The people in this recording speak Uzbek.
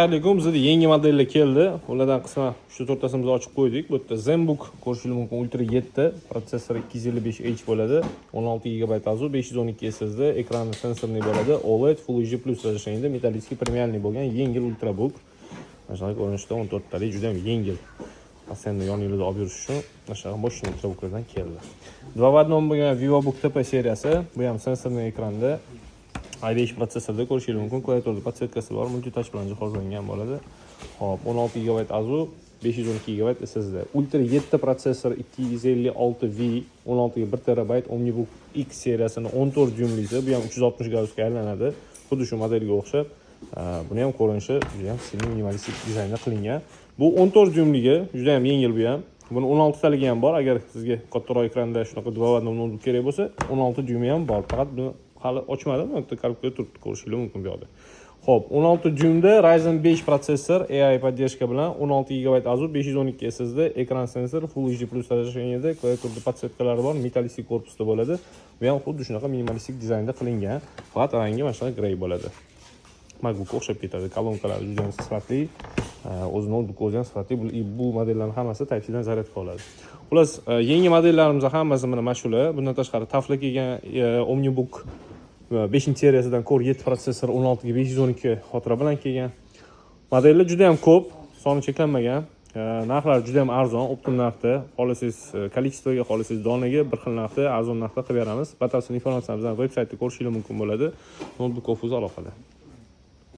Alaykum, bizda yangi modellar keldi. Ulardan qisman uchta to'rttasini biz ochib qo'ydik. Bu yerda ZenBook ko'rishingiz mumkin, Ultra 7, protsessori 255H bo'ladi. 16 GB ОЗУ, 512 SSD, ekrani сенсорный bo'ladi. OLED Full HD Plus разрешение da, металлический, премиальный bo'lgan yengil ultrabook. Mana shunaqa ko'rinishda, 14 talik, juda ham yengil. Постоянно yoningizda olib yurish uchun mana shunaqa мощный ultrabooklardan keldi. 2 в одном bo'lgan VivoBook TP seriyasi, bu ham сенсорный ekranda, i5 protsessorda ko'rishingiz mumkin. Klaviaturada подсветка si bor, multitouch bilan jihozlangan bo'ladi. Xo'p, 16 GB ОЗУ, 512 GB SSD. Ultra 7 protsessor 256V, 16 ga 1 terabayt OmniBook X seriyasini 14 dyumlisi, bu ham 360 gradusga aylanadi. Xuddi shu modelga o'xshab, buni ham ko'rinishi juda ham стильный, minimalistik dizaynda qilingan. Bu 14 dyumligi, juda ham yengil bu ham. Buni 16 taligi ham bor. Agar sizga kattaroq ekranda shunaqa 2 в одном noutbuk kerak bo'lsa, 16 dyumi ham bor. Faqat buni hali ochmadim, bu yerda коробка da turibdi, ko'rishingiz mumkin bu yoqda. Xo'p, 16 dyumda Ryzen 5 protsessor AI поддержка bilan, 16 GB ОЗУ, 512 SSD, ekran sensor, Full HD Plus разрешение da, klaviaturada подсветка lari bor, металлический korpusda bo'ladi. Bu ham xuddi shunaqa minimalistik dizaynda qilingan. Faqat rangi mana shunaqa grey bo'ladi. MacBookga o'xshab ketadi. Kolonkalari juda ham sifatli. O'zi noutbuk o'zi ham sifatli. Bu modellarning hammasi Type-C dan zaryadka oladi. Xullas, yangi modellarimiz hammasi mana shular. Bundan tashqari TUF'la kelgan OmniBook 5 seriyasidan Core 7 protsessor, 16 ga 512 xotira bilan kelgan. Modellar juda ham ko'p, soni cheklanmagan. Narxlari juda ham arzon, оптом narxda. Xohlasangiz количество ga, xohlasangiz donaga bir xil narxda, arzon narxda qilib beramiz. Batafsil informatsiyani bizning veb saytda ko'rishingiz mumkin bo'ladi. Notebook Office aloqada.